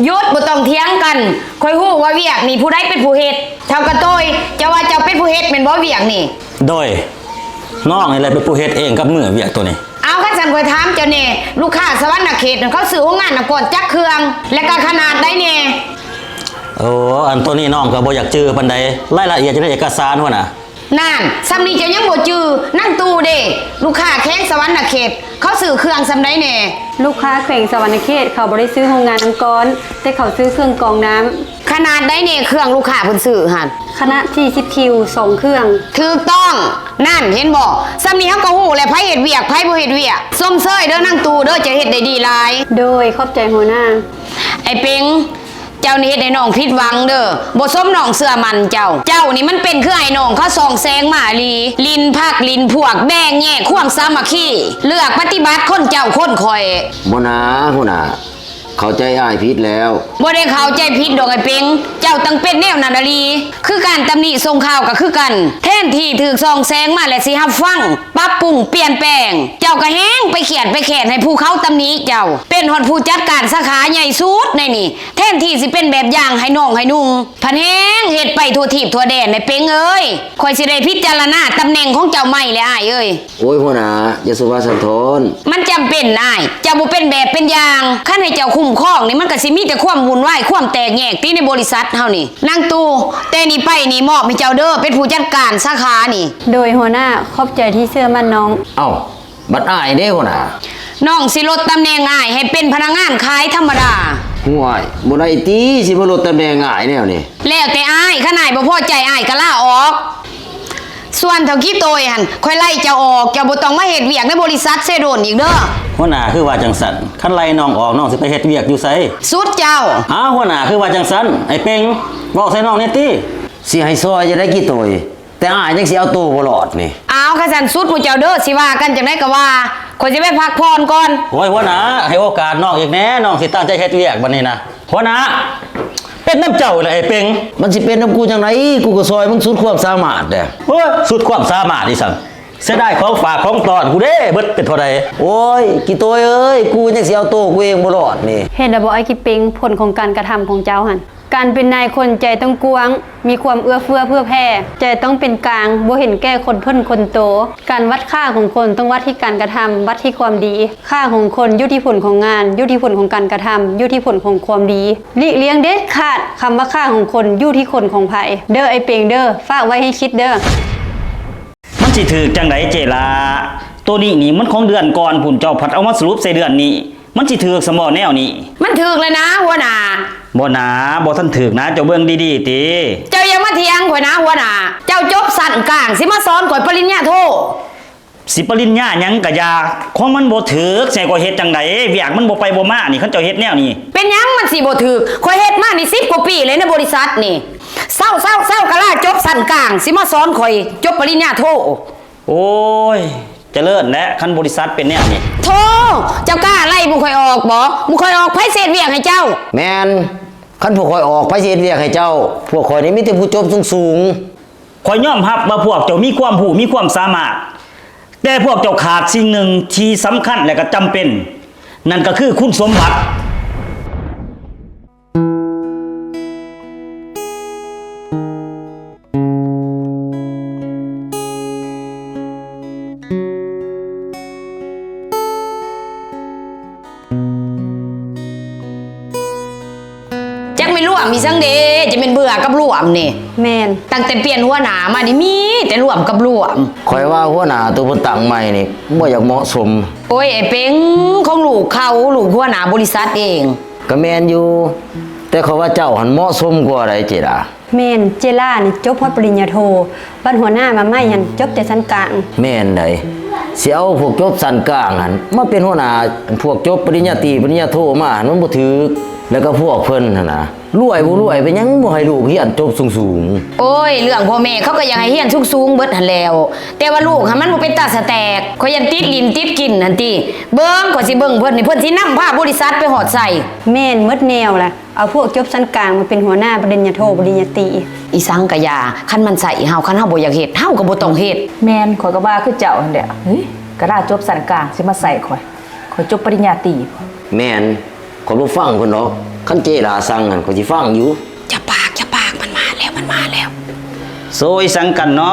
ຢຸດ, ບໍ່ຕ້ອງຖຽງກັນ. ຂ້ອຍຮູ້ວ່າວຽກນີ້ຜູ້ໃດເປັນຜູ້ເຮັດ. ທ້າວກະໂຕຍ, ເຈົ້າວ່າເຈົ້າເປັນຜູ້ເຮັດແມ່ນບໍ່ວຽກນີ້? ໂດຍ, ນ້ອງນີ້ແຫຼະເປັນຜູ້ເຮັດເອງກັບມືວຽກໂຕນີ້. ເອົາ, ຄັນຊັ້ນຂ້ອຍຖາມເຈົ້າແດ່, ລູກຄ້າສະຫວັນນະເຂດນັ້ນ ເຂົາຊື້ໂຮງງານນ້ຳກ້ອນຈັກເຄື່ອງ ແລະກະຂະໜາດໃດແດ່? ໂອ້, ອັນໂຕນີ້ນ້ອງກໍບໍ່ຢາກຈື່ປານໃດ, ລາຍລະອຽດຢູ່ໃນເອກະສານພຸ້ນນະ. ນັ້ນ, ຊ່ຳນີ້ເຈົ້າຍັງບໍ່ຈື່. ນາງຕູ້ເດ້, ລູກຄ້າແຂວງສະຫວັນນະເຂດ ເຂົາຊື້ເຄື່ອງຊ່ຳໃດແດ່? ລູກຄ້າແຂວງສະຫວັນນະເຂດ ເຂົາບໍ່ໄດ້ຊື້ໂຮງງານນ້ຳກ້ອນ, ແຕ່ເຂົາຊື້ເຄື່ອງກອງນ້ຳ. ຂະໜາດໃດແດ່ເຄື່ອງລູກຄ້າເພິ່ນຊື້ຫັ້ນ? ຂະໜາດສີ່ສິບຄິວ ສອງເຄື່ອງ. ຖືກຕ້ອງ. ນັ້ນ, ເຫັນບໍ່? ຊ່ຳນີ້ເຮົາກໍຮູ້ແລ້ວ ໃຜເຮັດວຽກ ໃຜບໍ່ເຮັດວຽກ. ຊົມເຊີຍເດີ້ນາງຕູ້ເດີ້, ເຈົ້າເຮັດໄດ້ດີຫຼາຍ. ໂດຍ, ຂອບໃຈຫົວໜ້າ. ໄອ້ເປັງ, ເຈົ້ານີ້ເຮັດໃຫ້ນ້ອງຜິດຫວັງເດີ້, ບໍ່ສົມນ້ອງເຊື່ອໝັ້ນເຈົ້າ. ເຈົ້ານີ້ມັນເປັນຄືອ້າຍນ້ອງເຂົາສ່ອງແສງມາອີ່ຫຼີ, ຫຼິ້ນພັກຫຼິ້ນພວກ, ແບ່ງແຍກຄວາມສາມັກຄີ, ເລືອກປະຕິບັດຄົນເຈົ້າຄົນຂ້ອຍ. ບໍ່ນາ, ຫົວໜ້າ ເຂົ້າໃຈອ້າຍຜິດແລ້ວ. ບໍ່ໄດ້ເຂົ້າໃຈຜິດດອກໄອ້ເປັງ, ເຈົ້າຕ້ອງເປັນແນວນັ້ນອີ່ຫຼີ. ຄືການຕຳໜິສົ່ງຂ່າວກໍຄືກັນ, ແທນທີ່ຖືກສ່ອງແສງມາແລ້ວຊິຮັບຟັງ, ປັບປຸງ, ປ່ຽນແປງ, ເຈົ້າກໍແຮ່ງໄປຄຽດໄປແຄ້ນໃຫ້ຜູ້ເຂົາຕຳໜິເຈົ້າ, ເປັນຮອດຜູ້ຈັດການສາຂາໃຫຍ່ສຸດໃນນີ້. ແທນທີ່ຊິເປັນແບບຢ່າງໃຫ້ນ້ອງໃຫ້ນຸ່ງ, ພັດແຮ່ງເຮັດໄປທົ່ວທີບທົ່ວແດນ. ໄອ້ເປັງເອີຍ, ຂ້ອຍຊິໄດ້ພິຈາລະນາຕຳແໜ່ງຂອງເຈົ້າໃໝ່ແຫຼະອ້າຍເອີຍ. ໂອ້ຍ ຫົວໜ້າ, ຢ່າສູ່ວ່າຊັ້ນທ້ອນ. ມັນຈຳເປັນອ້າຍ, ເຈົ້າບໍ່ເປັນແບບເປັນຢ່າງ. ຄັນໃຫ້ເຈົ້າຄຸ້ມຄອງນີ້ ມັນກໍຊິມີແຕ່ຄວາມວຸ່ນວາຍ, ຄວາມແຕກແຍກຕິໃນບໍລິສັດເຮົານີ້. ນາງຕູ້, ແຕ່ນີ້ໄປນີ້ມອບໃຫ້ເຈົ້າເດີ້, ເປັນຜູ້ຈັດການສາຂານີ້. ໂດຍ ຫົວໜ້າ, ຂອບໃຈທີ່ເຊື່ອໝັ້ນນ້ອງ. ເອົ້າ, ບັດອ້າຍເດ້ຫົວໜ້າ? ນ້ອງຊິລົດຕຳແໜ່ງອ້າຍໃຫ້ເປັນພະນັກງານຂາຍທຳມະດາ. ຫ້ວຍ, ບໍ່ໄດ້ຕິ, ຊິມາລົດຕຳແໜ່ງອ້າຍແນວນີ້. ແລ້ວແຕ່ອ້າຍ, ຄັນອ້າຍບໍ່ພໍໃຈ ອ້າຍກໍລາອອກ. ສ່ວນເຖົ້າຂີ້ໂຕຍຫັ້ນ, ຂ້ອຍໄລ່ເຈົ້າອອກ, ເຈົ້າບໍ່ຕ້ອງມາເຮັດວຽກໃນບໍລິສັດເຊໂດນອີກເດີ້. ຫົວໜ້າຄືວ່າຈັ່ງຊັ້ນ? ຄັນໄລ່ນ້ອງອອກ, ນ້ອງຊິໄປເຮັດວຽກຢູ່ໃສ? ສຸດເຈົ້າ. ອ້າວ, ຫົວໜ້າຄືວ່າຈັ່ງຊັ້ນ? ໄອ້ເປັງ, ເວົ້າໃສ່ນ້ອງແດ່ຕິ. ຊິໃຫ້ຊ່ອຍຈັ່ງໃດ ຂີ້ໂຕຍ? ແຕ່ອ້າຍຍັງຊິເອົາໂຕບໍ່ລອດນີ້. ອ້າວ, ຄັນຊັ້ນສຸດໝູ່ເຈົ້າເດີ້, ຊິວ່າກັນຈັ່ງໃດກໍວ່າ, ຂ້ອຍຊິໄປພັກຜ່ອນກ່ອນ. ໂອ້ຍ, ຫົວໜ້າ, ໃຫ້ໂອກາດນ້ອງອີກແດ່, ນ້ອງຊິຕັ້ງໃຈເຮັດວຽກບັດນີ້ນະ. ຫົວໜ້າ, ເປັນນຳເຈົ້າແຫຼະໄອ້ເປັງ. ມັນຊິເປັນນຳກູຈັ່ງໃດ? ກູກໍຊ່ອຍມຶງສຸດຄວາມສາມາດແດ່. ໂອ້ຍ, ສຸດຄວາມສາມາດອີ່ສັງ? ເສຍດາຍຂອງຝາກຂອງຕ້ອນກູເດ້, ເບິດເປັນເທົ່າໃດ? ໂອ້ຍ, ຂີ້ໂຕຍເອີຍ, ກູຍັງຊິເອົາໂຕກູເອງບໍ່ລອດນີ້. ເຫັນແລ້ວບໍ່ ອ້າຍກິເປັງ, ຜົນຂອງການກະທຳຂອງເຈົ້າຫັ້ນ? ການເປັນນາຍຄົນໃຈຕ້ອງກວ້າງ, ມີຄວາມເອື້ອເຟື້ອເຜື່ອແຜ່, ໃຈຕ້ອງເປັນກາງ, ບໍ່ເຫັນແກ່ຄົນເພິ່ນຄົນໂຕ. ການວັດຄ່າຂອງຄົນຕ້ອງວັດທີ່ການກະທຳ, ວັດທີ່ຄວາມດີ. ຄ່າຂອງຄົນຢູ່ທີ່ຜົນຂອງງານ, ຢູ່ທີ່ຜົນຂອງການກະທຳ, ຢູ່ທີ່ຜົນຂອງຄວາມດີ. ຫຼີກລ່ຽງເດັດຂາດຄຳວ່າຄ່າຂອງຄົນຢູ່ທີ່ຄົນຂອງໃຜ. ເດີ້ ອ້າຍເປັງເດີ້, ຝາກໄວ້ໃຫ້ຄິດເດີ້. ມັນຊິຖືກຈັ່ງໃດເຈ້ຫຼ້າ? ໂຕນີ້ນີ້ມັນຂອງເດືອນກ່ອນພຸ້ນ, ເຈົ້າພັດເອົາມາສະຫຼຸບໃສ່ເດືອນນີ້. ມັນຊິຖືກຊຳບໍ່ແນວນີ້? ມັນຖືກແລ້ວນາຫົວໜ້າ. ບໍ່ນາ, ບໍ່ທັນຖືກນາ, ເຈົ້າເບິ່ງດີໆຕິ. ເຈົ້າຢ່າມາຖຽງຂ້ອຍນາຫົວໜ້າ. ເຈົ້າຈົບຊັ້ນກາງ, ຊິມາສອນຂ້ອຍປະລິນຍາໂທ. ຊິປະລິນຍາຫຍັງກະຢ່າ, ຂອງມັນບໍ່ຖືກ, ຊິໃຫ້ຂ້ອຍເຮັດຈັ່ງໃດ? ວຽກມັນບໍ່ໄປບໍ່ມານີ້, ຄັນເຈົ້າເຮັດແນວນີ້. ເປັນຫຍັງມັນຊິບໍ່ຖືກ? ຂ້ອຍເຮັດມານີ້ສິບກວ່າປີແລ້ວໃນບໍລິສັດນີ້. ເຊົາ, ເຊົາ, ເຊົາ, ກະລາຈົບຊັ້ນກາງ, ຊິມາສອນຂ້ອຍຈົບປະລິນຍາໂທ. ໂອ້ຍ, ຈະເລີນແຫຼະ ຄັນບໍລິສັດເປັນແນວນີ້. ໂທ້! ເຈົ້າກ້າໄລ່ໝູ່ຂ້ອຍອອກບໍ? ໝູ່ຂ້ອຍອອກ ໃຜຊິເຮັດວຽກໃຫ້ເຈົ້າ? ແມ່ນ, ຄັນພວກຂ້ອຍອອກ ໃຜຊິເຮັດວຽກໃຫ້ເຈົ້າ? ພວກຂ້ອຍນີ້ມີແຕ່ຜູ້ຈົບສູງໆ. ຂ້ອຍຍອມຮັບວ່າພວກເຈົ້າມີຄວາມຮູ້ ມີຄວາມສາມາດ, ແຕ່ພວກເຈົ້າຂາດສິ່ງໜຶ່ງທີ່ສຳຄັນ ແລະ ກໍຈຳເປັນ, ນັ້ນກໍຄືຄຸນສົມບັດ. ລວມອີ່ສັງເດ ຈະແມ່ນເບື່ອກັບລວມນີ້. ແມ່ນ. ຕັ້ງແຕ່ປ່ຽນຫົວໜ້າມານີ້ມີແຕ່ລວມກັບລວມ. ຂ້ອຍວ່າຫົວໜ້າໂຕເພິ່ນຕັ້ງໃໝ່ນີ້ບໍ່ຢາກເໝາະສົມ. ໂອ້ຍ ໄອ້ເປັງ ຂອງລູກເຂົາ ລູກຫົວໜ້າບໍລິສັດເອງ. ກໍແມ່ນຢູ່ ແຕ່ຂ້ອຍວ່າເຈົ້າຫັ້ນເໝາະສົມກວ່າໃດ໋ເຈລາ. ແມ່ນ, ເຈລານີ້ຈົບຮອດປະລິນຍາໂທ, ບັດຫົວໜ້າມາໃໝ່ຫັ້ນຈົບແຕ່ຊັ້ນກາງ. ແມ່ນໃດ໋, ຊິເອົາພວກຈົບຊັ້ນກາງຫັ້ນມາເປັນຫົວໜ້າ, ພວກຈົບປະລິນຍາຕີ ປະລິນຍາໂທມາຫັ້ນມັນບໍ່ຖືກ. ແລ້ວກໍພວກເພິ່ນຫັ້ນນະ ລວຍບໍ່ລວຍ ເປັນຫຍັງບໍ່ໃຫ້ລູກຮຽນຈົບສູງໆ? ໂອ້ຍ ເລື່ອງພໍ່ແມ່ເຂົາກໍຢາກໃຫ້ຮຽນສູງໆເບິດຫັ້ນແຫຼ້ວ, ແຕ່ວ່າລູກຫັ້ນມັນບໍ່ເປັນຕາສະແຕກ. ຂ້ອຍຢ້ານຕິດຫຼິ້ນຕິດກິນຫັ້ນຕິ. ເບິ່ງ ຂ້ອຍຊິເບິ່ງເພິ່ນນີ້ ເພິ່ນຊິນຳພາບໍລິສັດໄປຮອດໃສ. ແມ່ນໝົດແນວລະ. ເອົາພວກຈົບຊັ້ນກາງມາເປັນຫົວໜ້າປະລິນຍາໂທ ປະລິນຍາຕີ. ອີ່ສັງກະຢ່າ, ຄັນມັນໃຊ້ເຮົາ, ຄັນເຮົາບໍ່ຢາກເຮັດ ເຮົາກໍບໍ່ຕ້ອງເຮັດ. ແມ່ນ, ຂ້ອຍກໍວ່າຄືເຈົ້າຫັ້ນແຫຼະ. ເຮີ້ຍ, ກະລາຈົບຊັ້ນກາງຊິມາໃຊ້ຂ້ອຍ, ຂ້ອຍຈົບປະລິນຍາຕີ. ແມ່ນ, ຂ້ອຍບໍ່ຟັງເພິ່ນດອກ. ຄັນເຈລາສັ່ງຫັ້ນ ຂ້ອຍຊິຟັງຢູ່. ຢ່າປາກ, ຢ່າປາກ, ມັນມາແລ້ວ, ມັນມາແລ້ວ. ໂຊອີ່ສັງກັນເນາະ?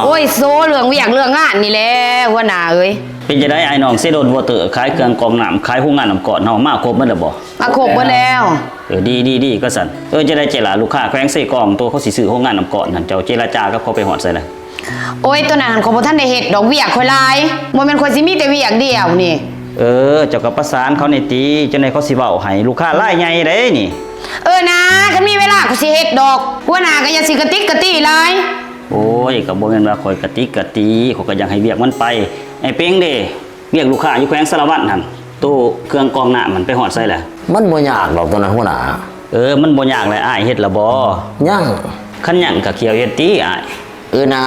ໂອ້ຍ, ໂຊເລື່ອງວຽກເລື່ອງງານນີ້ແຫຼະ ຫົວໜ້າເອີຍ. ເປັນຈັ່ງໃດອ້າຍນ້ອງ ເຊໂດນວອເຕີ ຂາຍເຄື່ອງກອງນ້ຳ ຂາຍໂຮງງານນ້ຳກ້ອນເຮົາ ມາຄົບໝົດແລ້ວບໍ່? ມາຄົບໝົດແລ້ວ. ເອີ ດີໆໆ ກະຊັ້ນ. ເອີ ຈັ່ງໃດເຈລາ ລູກຄ້າແຂວງເຊກອງ ໂຕເຂົາຊິຊື້ໂຮງງານນ້ຳກ້ອນຫັ້ນ ເຈົ້າເຈລະຈາກັບເຂົາໄປຮອດໃສລະ? ໂອ້ຍ ໂຕນັ້ນຫັ້ນ ຂ້ອຍບໍ່ທັນໄດ້ເຮັດດອກ, ວຽກຂ້ອຍຫຼາຍ. ບໍ່ແມ່ນຂ້ອຍຊິມີແຕ່ວຽກດຽວນີ້. ເອີ ເຈົ້າກໍປະສານເຂົາແດ່ຕິ, ຈັ່ງໃດເຂົາຊິເວົ້າໃຫ້, ລູກຄ້າລາຍໃຫຍ່ເດ້ນີ້. ເອີນາ, ຄັນມີເວລາຂ້ອຍຊິເຮັດດອກ. ຫົວໜ້າກໍຢ່າຊິກະຕິກກະຕີຫຼາຍ. ໂອ້ຍ ກໍບໍ່ແມ່ນວ່າຂ້ອຍກະຕິກກະຕີ, ຂ້ອຍກໍຢາກໃຫ້ວຽກມັນໄປ. ໄອ້ເປັງເດ້? ວຽກລູກຄ້າຢູ່ແຂວງສາລະວັນຫັ້ນ ໂຕເຄື່ອງກອງນ້ຳຫັ້ນໄປຮອດໃສແລ້ວ? ມັນບໍ່ຍາກດອກໂຕນັ້ນຫົວໜ້າ. ເອີ ມັນບໍ່ຍາກແຫຼະ, ອ້າຍເຮັດລະບໍ່? ຍັງ. ຄັນຍັງກໍຂ້ຽວເຮັດຕິອ້າຍ. ເອີນາ,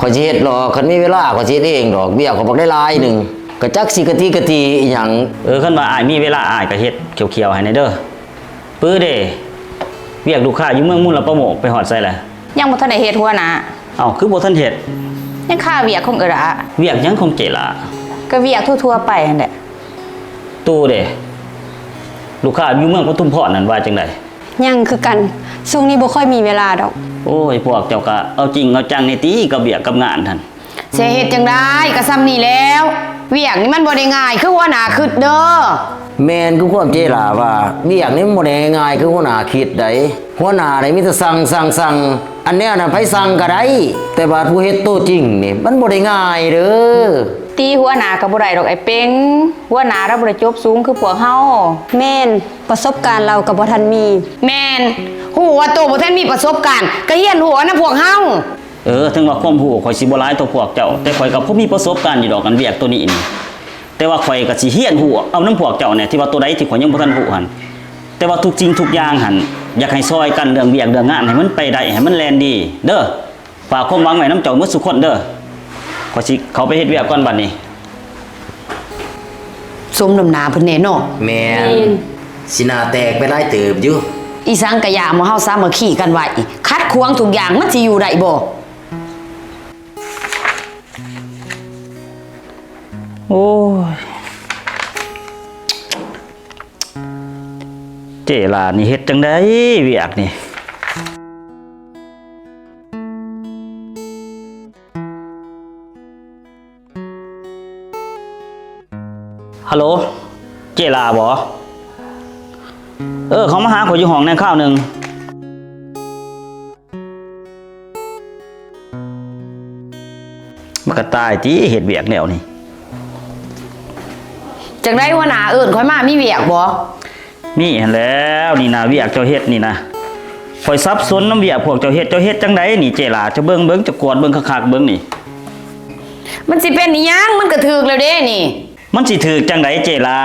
ຂ້ອຍຊິເຮັດດອກ, ຄັນມີເວລາຂ້ອຍຊິເຮັດເອງດອກ, ວຽກຂ້ອຍບັກໄດ້ຫຼາຍໜຶ່ງ, ກະຈັກຊິກະຕິກະຕີອີ່ຫຍັງ. ເອີ ຄັນວ່າອ້າຍມີເວລາ ອ້າຍກໍເຮັດຂ້ຽວໆໃຫ້ແດ່ເດີ້. ປືເດ້? ວຽກລູກຄ້າຢູ່ເມືອງມູນລະປະໂມກໄປຮອດໃສແລ້ວ? ຍັງບໍ່ທັນໄດ້ເຮັດຫົວໜ້າ. ເອົ້າ ຄືບໍ່ທັນເຮັດ? ຍັງຄາວຽກຂອງເອື້ອຍຫຼ້າ. ວຽກຫຍັງຂອງເຈ້ຫຼ້າ? ກະວຽກທົ່ວໆໄປຫັ້ນແຫຼະ. ໂຕເດ້? ລູກຄ້າຢູ່ເມືອງປະທຸມພອນນັ້ນວ່າຈັ່ງໃດ? ຍັງຄືກັນ, ຊ່ວງນີ້ບໍ່ຄ່ອຍມີເວລາດອກ. ໂອ້ຍ ພວກເຈົ້າກະເອົາຈິງເອົາຈັງແດ່ຕິ ກັບວຽກກັບງານຫັ້ນ. ຊິເຮັດຈັ່ງໃດ ກະຊ່ຳນີ້ແລ້ວ. ວຽກນີ້ມັນບໍ່ໄດ້ງ່າຍຄືຫົວໜ້າຄິດເດີ້. ແມ່ນຄືຄວາມເຈລາວ່າ, ວຽກນີ້ມັນບໍ່ໄດ້ງ່າຍຄືຫົວໜ້າຄິດໃດ໋. ຫົວໜ້ານີ້ມີແຕ່ສັ່ງ, ສັ່ງ, ສັ່ງ, ອັນແນວນັ້ນໃຜສັ່ງກະໄດ້, ແຕ່ວ່າຜູ້ເຮັດໂຕຈິງນີ້ມັນບໍ່ໄດ້ງ່າຍເດີ້. ຕີຫົວໜ້າກະບໍ່ໄດ້ດອກອ້າຍເປັງ, ຫົວໜ້າລາວບໍ່ໄດ້ຈົບສູງຄືພວກເຮົາ. ແມ່ນ, ປະສົບການລາວກະບໍ່ທັນມີ. ແມ່ນ, ຮູ້ວ່າໂຕບໍ່ທັນມີປະສົບການ, ກະຮຽນຮູ້ເອົານຳພວກເຮົາ. ເອີ ເຖິງວ່າຄວາມຮູ້ຂ້ອຍຊິບໍ່ຫຼາຍເທົ່າພວກເຈົ້າ, ແຕ່ຂ້ອຍກໍພໍມີປະສົບການຢູ່ດອກ ອັນວຽກໂຕນີ້ນີ້. ແຕ່ວ່າຂ້ອຍກໍຊິຮຽນຮູ້ເອົານຳພວກເຈົ້າແດ່, ທີ່ວ່າໂຕໃດທີ່ຂ້ອຍຍັງບໍ່ທັນຮູ້ຫັ້ນ. ແຕ່ວ່າທຸກສິ່ງທຸກຢ່າງຫັ້ນ ຢາກໃຫ້ຊ່ອຍກັນເລື່ອງວຽກເລື່ອງງານ ໃຫ້ມັນໄປໄດ້ ໃຫ້ມັນແລ່ນດີເດີ້. ຝາກຄວາມຫວັງໄວ້ນຳເຈົ້າໝົດສູ່ຄົນເດີ້. ຂ້ອຍຊິເຂົ້າໄປເຮັດວຽກກ່ອນບັດນີ້. ສົມນ້ຳໜ້າເພິ່ນແດ່ເນາະ. ແມ່ນ. ຊິໜ້າແຕກໄປຫຼາຍເຕີບຢູ່. ອີ່ສັງກະຢ່າ ໝູ່ເຮົາສາມັກຄີກັນໄວ້, ຂັດຂວາງທຸກຢ່າງ ມັນຊິຢູ່ໄດ້ບໍ່? ໂອ້ຍ ເຈ້ຫຼ້ານີ້ເຮັດຈັ່ງໃດວຽກນີ້? ຮັລໂຫຼ ເຈ້ຫຼ້າບໍ? ເອີ ເຂົ້າມາຫາຂ້ອຍຢູ່ຫ້ອງແດ່ຄາວໜຶ່ງ. ມັນກະຕາຍຕິ ເຮັດວຽກແນວນີ້. ຈັ່ງໃດຫົວໜ້າ ເອີ້ນຂ້ອຍມາມີວຽກບໍ່? ມີຫັ້ນແຫຼ້ວ ນີ້ນະ ວຽກເຈົ້າເຮັດນີ້ນະ. ຂ້ອຍສັບສົນນຳວຽກພວກເຈົ້າເຮັດ. ເຈົ້າເຮັດຈັ່ງໃດນີ້ເຈ້ຫຼ້າ? ເຈົ້າເບິ່ງເບິ່ງ ເຈົ້າກວດເບິ່ງຄັກໆເບິ່ງນີ້. ມັນຊິເປັນອີ່ຫຍັງ? ມັນກະຖືກແລ້ວເດ້ນີ້. ມັນຊິຖືກຈັ່ງໃດເຈ້ຫຼ້າ?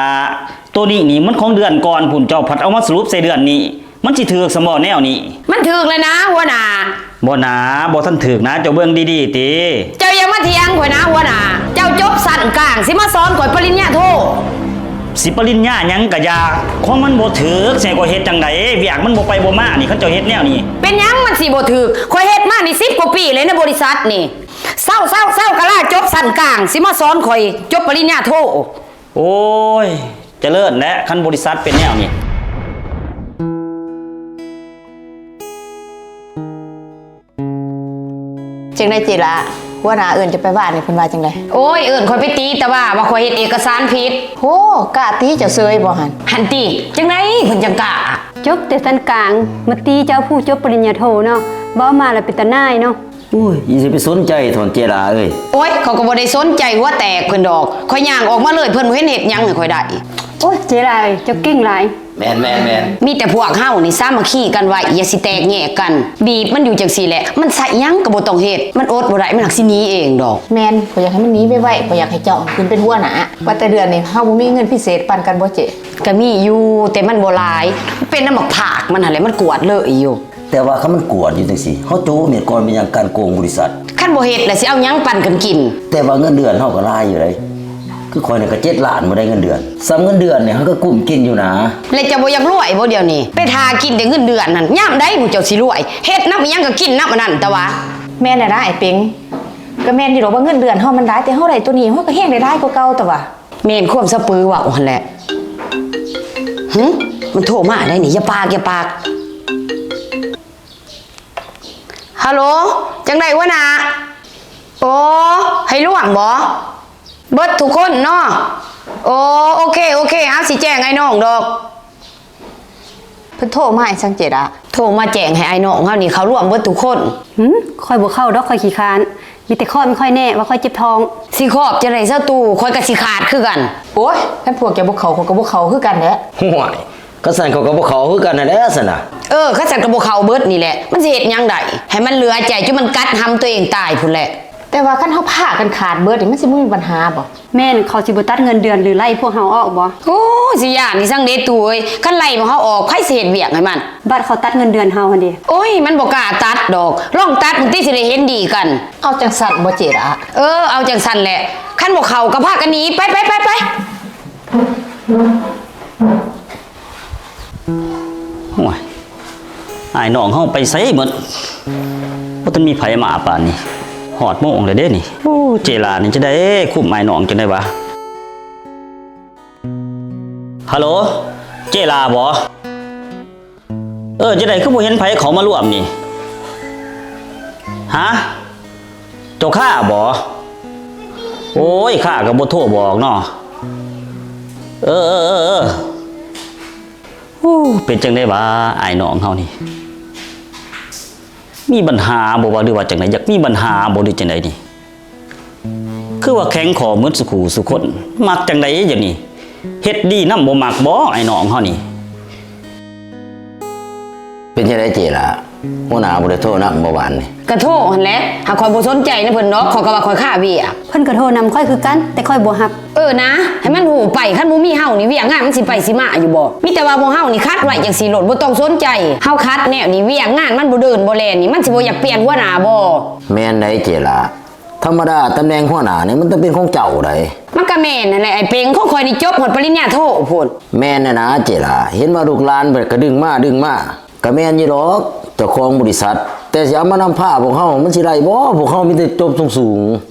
ໂຕນີ້ນີ້ມັນຂອງເດືອນກ່ອນພຸ້ນ, ເຈົ້າພັດເອົາມາສະຫຼຸບໃສ່ເດືອນນີ້. ມັນຊິຖືກຊຳບໍ່ແນວນີ້? ມັນຖືກແລ້ວນາຫົວໜ້າ. ບໍ່ນາ, ບໍ່ທັນຖືກນາ, ເຈົ້າເບິ່ງດີໆຕິ. ເຈົ້າຢ່າມາຖຽງຂ້ອຍນາຫົວໜ້າ. ເຈົ້າຈົບຊັ້ນກາງ ຊິມາສອນຂ້ອຍປະລິນຍາໂທ. ຊິປະລິນຍາຫຍັງກະຢ່າ, ຂອງມັນບໍ່ຖືກ ຊິໃຫ້ຂ້ອຍເຮັດຈັ່ງໃດ? ວຽກມັນບໍ່ໄປບໍ່ມານີ້ ຄັນເຈົ້າເຮັດແນວນີ້. ເປັນຫຍັງມັນຊິບໍ່ຖືກ? ຂ້ອຍເຮັດມານີ້ສິບກວ່າປີແລ້ວໃນບໍລິສັດນີ້. ເຊົາໆໆ ກະລາຈົບຊັ້ນກາງ ຊິມາສອນຂ້ອຍຈົບປະລິນຍາໂທ. ໂອ້ຍ ຈະເລີນແຫຼະ ຄັນບໍລິສັດເປັນແນວນີ້. ຈັ່ງໃດເຈລະ? ຫົວໜ້າເອີ້ນເຈົ້າໄປວານນີ້ ເພິ່ນວ່າຈັ່ງໃດ? ໂອ້ຍ ເອີ້ນຂ້ອຍໄປຕີຕາວ່າ ວ່າຂ້ອຍເຮັດເອກະສານຜິດ. ໂຫ ກ້າຕີເຈົ້າເຊີຍບໍ່ຫັ້ນ? ຫັ້ນຕິ ຈັ່ງໃດເພິ່ນຈັ່ງກ້າ? ຈົບແຕ່ຊັ້ນກາງ ມາຕີເຈົ້າຜູ້ຈົບປະລິນຍາໂທເນາະ ເວົ້າມາລະເປັນຕາໜ່າຍເນາະ. ໂອ້ຍ ຢ່າຊິໄປສົນໃຈເທາະເຈຫຼ້າເອີຍ. ໂອ້ຍ ຂ້ອຍກໍບໍ່ໄດ້ສົນໃຈຫົວແຕກເພິ່ນດອກ. ຂ້ອຍຍ່າງອອກມາເລີຍ ເພິ່ນບໍ່ເຫັນເຮັດຫຍັງໃຫ້ຂ້ອຍໄດ້. ໂອ້ຍ ເຈຫຼ້າເອີຍ ເຈົ້າເກັ່ງຫຼາຍ. ແມ່ນໆໆ. ມີແຕ່ພວກເຮົານີ້ສາມັກຄີກັນໄວ້ ຢ່າຊິແຕກແຍກກັນ. ບີບມັນຢູ່ຈັ່ງຊີ້ແຫຼະ ມັນໃຊ້ຫຍັງກໍບໍ່ຕ້ອງເຮັດ. ມັນອົດບໍ່ໄດ້ ມັນຮັກຊິໜີເອງດອກ. ແມ່ນ ຂ້ອຍຢາກໃຫ້ມັນໜີໄວໆ. ຂ້ອຍຢາກໃຫ້ເຈົ້າຂຶ້ນເປັນຫົວໜ້າ. ວ່າແຕ່ເດືອນນີ້ເຮົາບໍ່ມີເງິນພິເສດປັນກັນບໍ່ເຈ້? ກໍມີຢູ່ ແຕ່ມັນບໍ່ຫຼາຍ. ເປັນນຳບັກພາກມັນຫັ້ນແຫຼະ ມັນກວດເລີຍຢູ່. ແຕ່ວ່າຄັນມັນກວດຢູ່ຈັ່ງຊີ້ ເຮົາໂຈະເມັດກ່ອນ ເປັນຫຍັງການໂກງບໍລິສັດ? ຄັນບໍ່ເຮັດລະຊິເອົາຫຍັງປັນກັນກິນ? ແຕ່ວ່າເງິນເດືອນເຮົາກໍຫຼາຍຢູ່ເດ້. ຄືຂ້ອຍນີ້ກໍເຈັດລ້ານບໍ່ໄດ້ເງິນເດືອນ. ສ່ຳເງິນເດືອນນີ້ເຮົາກໍກຸ້ມກິນຢູ່ນາ. ແລະເຈົ້າບໍ່ຢາກລວຍບໍ່ດຽວນີ້? ໄປຖ້າກິນແຕ່ເງິນເດືອນຫັ້ນ ຍາມໃດໝູ່ເຈົ້າຊິລວຍ? ເຮັດນຳອີ່ຫຍັງກໍກິນນຳອັນນັ້ນຕະຫວາ. ແມ່ນແຫຼະນະອ້າຍເປັງ. ກໍແມ່ນຢູ່ດອກວ່າເງິນເດືອນເຮົາມັນຫຼາຍ ແຕ່ເຮົາໄດ້ໂຕນີ້ ເຮົາກໍແຮງໄດ້ຫຼາຍກວ່າເກົ່າຕະຫວາ. ແມ່ນຄວາມສະເປີເວົ້າຫັ້ນແຫຼະ. ຫຶ ມັນໂທມາໄດ໋ນີ້ ຢ່າປາກ ຢ່າປາກ. ຮັລໂຫຼ ຈັ່ງໃດຫົວໜ້າ? ໂອ້ ໃຫ້ລວມບໍ? ເບິດທຸກຄົນເນາະ? ໂອ້ ໂອເຄ ໂອເຄ ເຮົາຊິແຈ້ງອ້າຍນ້ອງດອກ. ເພິ່ນໂທມາອີ່ຫຍັງເຈລະ? ໂທມາແຈ້ງໃຫ້ອ້າຍນ້ອງເຮົານີ້ເຂົ້າລວມເບິດທຸກຄົນ. ຫຶ ຂ້ອຍບໍ່ເຂົ້າດອກ ຂ້ອຍຂີ້ຄ້ານ. ມີແຕ່ຄອບໃຫ້ຂ້ອຍແດ່ວ່າຂ້ອຍເຈັບທ້ອງ. ຊິຄອບຈັ່ງໃດສາຕູ? ຂ້ອຍກໍຊິຂາດຄືກັນ. ໂອ້ຍ ຄັນພວກເຈົ້າບໍ່ເຂົ້າ ຂ້ອຍກໍບໍ່ເຂົ້າຄືກັນແຫຼະ. ຫ້ວຍ ຄັນຊັ້ນຂ້ອຍກໍບໍ່ເຂົ້າຄືກັນຫັ້ນແຫຼະຊັ້ນນະ. ເອີ ຄັນຊັ້ນກໍບໍ່ເຂົ້າເບິດນີ້ແຫຼະ. ມັນຊິເຮັດຫຍັງໄດ້? ໃຫ້ມັນເຫຼືອໃຈຈົນມັນກັດຫຳຕົວເອງຕາຍພຸ້ນແຫຼະ. ແຕ່ວ່າຄັນເຮົາພາກັນຂາດເບິດນີ້ ມັນຊິບໍ່ມີບັນຫາບໍ? ແມ່ນ ເຂົາຊິບໍ່ຕັດເງິນເດືອນ ຫຼື ໄລ່ພວກເຮົາອອກບໍ? ໂອ້ ຊິຢ້ານອີ່ຫຍັງເດຕູ້ເອີຍ. ຄັນໄລ່ພວກເຮົາອອກ ໃຜຊິເຮັດວຽກໃຫ້ມັນ? ບັດເຂົາຕັດເງິນເດືອນເຮົາຫັ້ນເດ? ໂອ້ຍ ມັນບໍ່ກ້າຕັດດອກ. ລອງຕັດເບິ່ງຕິ ຊິໄດ້ເຫັນດີກັນ. ເອົາຈັ່ງຊັ້ນບໍ່ເຈລະ? ເອີ ເອົາຈັ່ງຊັ້ນແຫຼະ. ຄັນບໍ່ເຂົ້າກໍພາກັນໜີ ໄປ ໄປ ໄປ ໄປ. ໂອ້ຍ ອ້າຍນ້ອງເຮົາໄປໃສເໝິດ? ບໍ່ທັນມີໃຜມາປານນີ້. ຮອດໂມງແລ້ວເດ້ນີ້. ໂອ້ ເຈລານີ້ຈະໄດ້ຄຸມອ້າຍນ້ອງຈັ່ງໃດວະ? ຮັລໂຫຼ ເຈລາບໍ? ເອີ ຈັ່ງໃດຄືບໍ່ເຫັນໃຜເຂົ້າມາລວມນີ້? ຫະ? ເຈົ້າຄ້າບໍ? ໂອ້ຍ ຂ້າກໍບໍ່ໂທບອກເນາະ. ເອີ ເອີ ເອີ ເອີ. ໂອ້ ເປັນຈັ່ງໃດຫວາ ອ້າຍນ້ອງເຮົານີ້? ມີບັນຫາບໍ່ຫວາ ຫຼືວ່າຈັ່ງໃດ? ຢາກມີບັນຫາບໍ່ ຫຼືຈັ່ງໃດນີ້? ຄືວ່າແຂງຄໍເໝິດສູ່ຄູ່ສູ່ຄົນ. ມັກຈັ່ງໃດດຽວນີ້? ເຮັດດີນຳບໍ່ມັກບໍ ອ້າຍນ້ອງເຮົານີ້? ເປັນຈັ່ງໃດເຈລາ? ຫົວໜ້າບໍ່ໄດ້ໂທນຳບໍ່ວານນີ້? ກະໂທຫັ້ນແຫຼະ ຫາກຂ້ອຍບໍ່ສົນໃຈນຳເພິ່ນດອກ. ຂ້ອຍກໍວ່າຂ້ອຍຄາວຽກ. ເພິ່ນກໍໂທນຳຂ້ອຍຄືກັນ ແຕ່ຂ້ອຍບໍ່ຮັບ. ເອີນາ ໃຫ້ມັນຮູ້ໄປ ຄັນບໍ່ມີເຮົານີ້ ວຽກງານມັນຊິໄປຊິມາຢູ່ບໍ່? ມີແຕ່ວ່າໝູ່ເຮົານີ້ຂັດໄວ້ຈັ່ງຊີ້ໂລດ ບໍ່ຕ້ອງສົນໃຈ. ເຮົາຂັດແນວນີ້ ວຽກງານມັນບໍ່ເດີນບໍ່ແລ່ນນີ້ ມັນຊິບໍ່ຢາກປ່ຽນຫົວໜ້າບໍ່? ແມ່ນໃດເຈລາ. ທຳມະດາຕຳແໜ່ງຫົວໜ້ານີ້ ມັນຕ້ອງເປັນຂອງເຈົ້າໃດ໋. ມັນກະແມ່ນຫັ້ນແຫຼະອ້າຍເປັງ ຂອງຂ້ອຍນີ້ຈົບຮອດປະລິນຍາໂທພຸ້ນ. ແມ່ນແນ່ນາເຈລາ ເຫັນວ່າລູກຫຼານເພິ່ນກະດຶງມາດຶງມາ ກະແມ່ນຢູ່ດອກ ເຈົ້າຂອງບໍລິສັດ ແຕ່ຊິເອົາມານຳພາພວກເຮົາ ມັນຊິໄດ້ບໍ່? ພວກເຮົາມີແຕ່ຈົບສູງ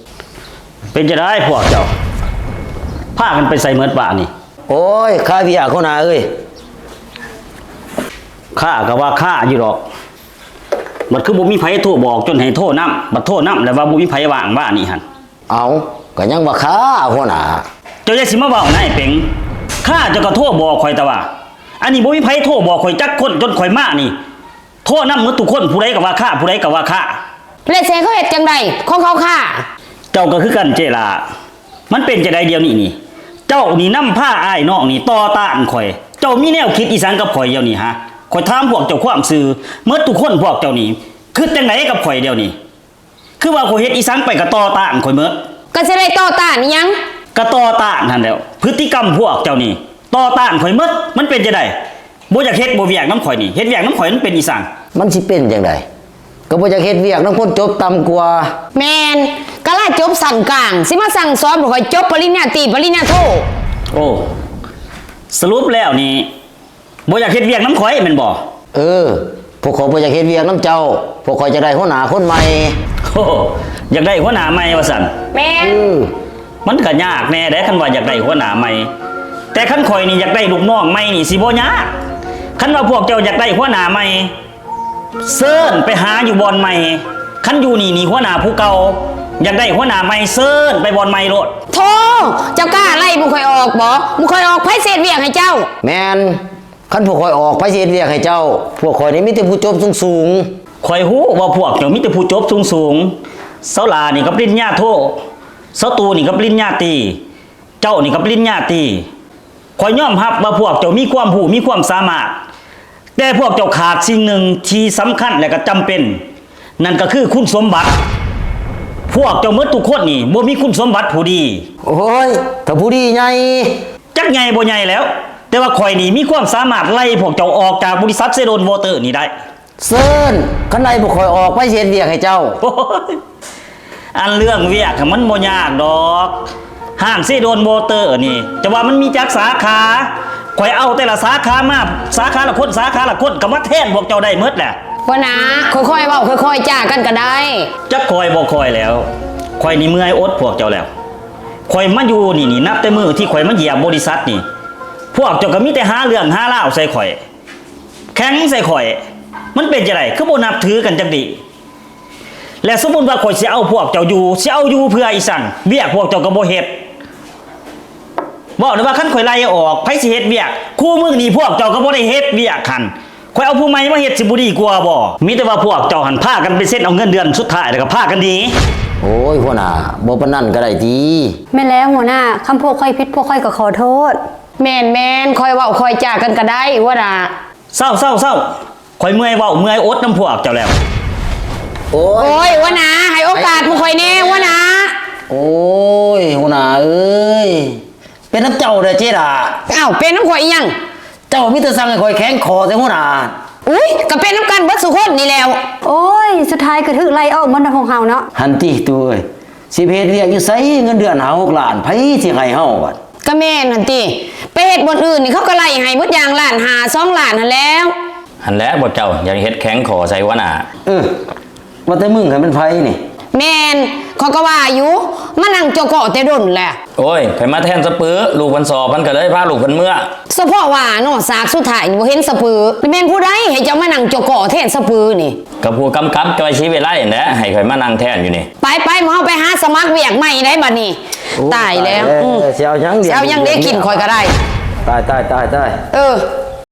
ໆ. ເປັນຈັ່ງໃດພວກເຈົ້າ ພາກັນໄປໃສເໝິດຫວານີ້? ໂອ້ຍ ຄາວຽກຫົວໜ້າເອີຍ. ຄາກະວ່າຄາຢູ່ດອກ ບັດຄືບໍ່ມີໃຜໂທບອກ ຈົນໃຫ້ໂທນຳ ບັດໂທນຳແລ້ວວ່າບໍ່ມີໃຜວ່າງຫວານີ້ຫັ້ນ. ເອົ້າ ກະຍັງວ່າຄາຫົວໜ້າ. ເຈົ້າຢ່າຊິມາເວົ້ານາອ້າຍເປັງ ຄາເຈົ້າກະໂທບອກຂ້ອຍຕະຫວາ. ອັນນີ້ບໍ່ມີໃຜໂທບອກຂ້ອຍຈັກຄົນ ຈົນຂ້ອຍມານີ້ ໂທນຳໝົດທຸກຄົນ ຜູ້ໃດກະວ່າຄາ ຜູ້ໃດກະວ່າຄາ. ແລະຊິໃຫ້ເຂົາເຮັດຈັ່ງໃດ ຂອງເຂົາຄາ? ເຈົ້າກະຄືກັນເຈລາ. ມັນເປັນຈັ່ງໃດດຽວນີ້ນີ້? ເຈົ້ານີ້ນຳພາອ້າຍນ້ອງນີ້ຕໍ່ຕ້ານຂ້ອຍ. ເຈົ້າມີແນວຄິດອີ່ຫຍັງກັບຂ້ອຍດຽວນີ້ຫະ? ຂ້ອຍຖາມພວກເຈົ້າຄວາມຊື່ ໝົດທຸກຄົນພວກເຈົ້ານີ້ ຄິດຈັ່ງໃດກັບຂ້ອຍດຽວນີ້? ຄືວ່າຂ້ອຍເຮັດອີ່ຫຍັງໄປກະຕໍ່ຕ້ານຂ້ອຍເໝິດ. ກະຊິໄດ້ຕໍ່ຕ້ານອີ່ຫຍັງ? ກະຕໍ່ຕ້ານຫັ້ນແຫຼ້ວ. ພຶດຕິກຳພວກເຈົ້ານີ້ຕໍ່ຕ້ານຂ້ອຍເໝິດ. ມັນເປັນຈັ່ງໃດ? ບໍ່ຢາກເຮັດບໍ່ວຽກນຳຂ້ອຍນີ້ ເຮັດວຽກນຳຂ້ອຍມັນເປັນອີ່ຫຍັງ? ມັນຊິເປັນຈັ່ງໃດ? ກໍບໍ່ຢາກເຮັດວຽກນຳຄົນຈົບຕ່ຳກວ່າ. ແມ່ນ ກະລາຈົບຊັ້ນກາງ ຊິມາສັ່ງສອນພວກຂ້ອຍຈົບປະລິນຍາຕີ ປະລິນຍາໂທ. ໂອ້ ສະຫຼຸບແລ້ວນີ້ ບໍ່ຢາກເຮັດວຽກນຳຂ້ອຍແມ່ນບໍ່? ເອີ ພວກຂ້ອຍບໍ່ຢາກເຮັດວຽກນຳເຈົ້າ. ພວກຂ້ອຍຢາກໄດ້ຫົວໜ້າຄົນໃໝ່. ໂອ້ ຢາກໄດ້ຫົວໜ້າໃໝ່ວ່າຊັ້ນ? ແມ່ນ. ເອີ ມັນກະຍາກແດ່ເດ້ ຄັນວ່າຢາກໄດ້ຫົວໜ້າໃໝ່. ແຕ່ຄັນຂ້ອຍນີ້ຢາກໄດ້ລູກນ້ອງໃໝ່ນີ້ຊິບໍ່ຍາກ. ຄັນວ່າພວກເຈົ້າຢາກໄດ້ຫົວໜ້າໃໝ່ ເຊີນໄປຫາຢູ່ບ່ອນໃໝ່. ຄັນຢູ່ນີ້ນີ້ຫົວໜ້າຜູ້ເກົ່າ. ຢາກໄດ້ຫົວໜ້າໃໝ່ ເຊີນໄປບ່ອນໃໝ່ໂລດ. ໂທ້ ເຈົ້າກ້າໄລ່ໝູ່ຂ້ອຍອອກບໍ? ໝູ່ຂ້ອຍອອກ ໃຜຊິເຮັດວຽກໃຫ້ເຈົ້າ? ແມ່ນ. ຄັນພວກຂ້ອຍອອກ ໃຜຊິເຮັດວຽກໃຫ້ເຈົ້າ? ພວກຂ້ອຍນີ້ມີແຕ່ຜູ້ຈົບສູງໆ. ຂ້ອຍຮູ້ວ່າພວກເຈົ້າມີແຕ່ຜູ້ຈົບສູງໆ. ສາວຫຼ້ານີ້ກໍປະລິນຍາໂທ, ສາວຕູ້ນີ້ກໍປະລິນຍາຕີ, ເຈົ້ານີ້ກໍປະລິນຍາຕີ. ຂ້ອຍຍອມຮັບວ່າພວກເຈົ້າມີຄວາມຮູ້ ມີຄວາມສາມາດ, ແຕ່ພວກເຈົ້າຂາດສິ່ງໜຶ່ງທີ່ສຳຄັນ ແລະ ກໍຈຳເປັນ, ນັ້ນກໍຄືຄຸນສົມບັດ. ພວກເຈົ້າໝົດທຸກຄົນນີ້ບໍ່ມີຄຸນສົມບັດຜູ້ດີ. ໂອ້ຍ ຖ້າຜູ້ດີໃຫຍ່. ຈັກໃຫຍ່ບໍ່ໃຫຍ່ແລ້ວ, ແຕ່ວ່າຂ້ອຍນີ້ມີຄວາມສາມາດໄລ່ພວກເຈົ້າອອກຈາກບໍລິສັດເຊໂດນວໍເຕີນີ້ໄດ້. ເຊີນ, ຄັນໄລ່ພວກຂ້ອຍອອກ, ໃຜຊິເຮັດວຽກໃຫ້ເຈົ້າ? ໂອ້ຍ ອັນເລື່ອງວຽກມັນບໍ່ຍາກດອກ. ຮ້ານເຊໂດນວໍເຕີນີ້ ຈະວ່າມັນມີຈັກສາຂາ? ຂ້ອຍເອົາແຕ່ລະສາຂາມາ, ສາຂາລະຄົນ, ສາຂາລະຄົນ ກໍມາແທນພວກເຈົ້າໄດ້ໝົດແຫຼະ. ຫົວໜ້າ, ຄ່ອຍໆເວົ້າ, ຄ່ອຍໆຈາກັນກໍໄດ້. ຈັກຄ່ອຍບໍ່ຄ່ອຍແລ້ວ, ຂ້ອຍນີ້ເມື່ອຍອົດພວກເຈົ້າແລ້ວ. ຂ້ອຍມາຢູ່ນີ້ນີ້ ນັບແຕ່ມື້ທີ່ຂ້ອຍມາຢຽມບໍລິສັດນີ້, ພວກເຈົ້າກໍມີແຕ່ຫາເລື່ອງຫາລາວໃສ່ຂ້ອຍ, ແຂ່ງໃສ່ຂ້ອຍ. ມັນເປັນຈັ່ງໃດ ຄືບໍ່ນັບຖືກັນຈັກດີ້? ແລະ ສົມມຸດວ່າຂ້ອຍຊິເອົາພວກເຈົ້າຢູ່, ຊິເອົາຢູ່ເພື່ອອີ່ສັງ? ວຽກພວກເຈົ້າກໍບໍ່ເຮັດ. ເວົ້າໄດ້ວ່າຄັນຂ້ອຍໄລ່ອອກ, ໃຜຊິເຮັດວຽກ? ຄູ່ມື້ນີ້ພວກເຈົ້າກໍບໍ່ໄດ້ເຮັດວຽກຫັ້ນ. ຂ້ອຍເອົາຜູ້ໃໝ່ມາເຮັດຊິບໍ່ດີກວ່າບໍ່? ມີແຕ່ວ່າພວກເຈົ້າຫັ້ນພາກັນໄປເຊັນເອົາເງິນເດືອນສຸດທ້າຍ ແລ້ວກໍພາກັນໜີ. ໂອ້ຍ ຫົວໜ້າ, ບໍ່ປານນັ້ນກໍໄດ້ຕິ? ແມ່ນແລ້ວຫົວໜ້າ, ຄຳພວກຂ້ອຍຜິດ ພວກຂ້ອຍກໍຂໍໂທດ. ແມ່ນໆ, ຄ່ອຍເວົ້າຄ່ອຍຈາກັນກໍໄດ້ ຫົວໜ້າ. ເຊົາໆໆ, ຂ້ອຍເມື່ອຍເວົ້າເມື່ອຍອົດນຳພວກເຈົ້າແລ້ວ. ໂອ້ຍ ໂອ້ຍ ຫົວໜ້າ, ໃຫ້ໂອກາດພວກຂ້ອຍແດ່ ຫົວໜ້າ. ໂອ້ຍ ຫົວໜ້າເອີຍ, ເປັນນຳເຈົ້າແດ່ເຈດາ. ອ້າວ ເປັນນຳຂ້ອຍອີ່ຫຍັງ? ເຈົ້າມີແຕ່ສັ່ງໃຫ້ຂ້ອຍແຂງຄໍແຕ່ຫົວໜ້າ. ອຸ້ຍ ກໍເປັນນຳກັນເບິດສູ່ຄົນນີ້ແລ້ວ. ໂອ້ຍ ສຸດທ້າຍກໍຖືກໄລ່ອອກໝົດນະພວກເຮົາເນາະ. ຫັ້ນຕິຕູ້ເອີຍ, ຊິໄປເຮັດວຽກຢູ່ໃສ ເງິນເດືອນຫ້າຫົກລ້ານ ໃຜຊິໃຫ້ເຮົາບັດ? ກໍແມ່ນຫັ້ນຕິ, ໄປເຮັດບ່ອນອື່ນນີ້ເຂົາກໍໄລ່ໃຫ້ໝົດຢ່າງລ້ານຫ້າ ສອງລ້ານຫັ້ນແລ້ວ. ຫັ້ນແຫຼະ ພວກເຈົ້າຢາກເຮັດແຂງຄໍໃສ່ຫົວໜ້າ. ເອີ ວ່າແຕ່ມຶງຫັ້ນແມ່ນໃຜນີ້? ແມ່ນ, ຂ້ອຍກໍວ່າຢູ່, ມານັ່ງຈໍ້ເກາະແຕ່ດົນແຫຼະ. ໂອ້ຍ ຂ້ອຍມາແທນສະປື, ລູກເພິ່ນສອບ ມັນກໍເລີຍພາລູກເພິ່ນເມືອ. ສະເພາະວ່າເນາະ, ສາກສຸດທ້າຍບໍ່ເຫັນສະປື, ແມ່ນຜູ້ໃດໃຫ້ເຈົ້າມານັ່ງຈໍ້ເກາະແທນສະປືນີ້? ກໍຜູ້ກຳກັບຈ້ອຍ ສີວິໄລ ຫັ້ນແຫຼະ ໃຫ້ຂ້ອຍມານັ່ງແທນຢູ່ນີ້. ໄປໆ ໝູ່ເຮົາໄປຫາສະໝັກວຽກໃໝ່ໄດ໋ບັດນີ້. ໂອ້ ຕາຍແລ້ວ. ຕາຍແລ້ວ. ອືມ ຊິເອົາຫຍັງລ້ຽງ ຊິເອົາຫຍັງໄດ້ກິນຂ້ອຍກໍໄດ້. ຕາຍໆໆໆ. ເອີ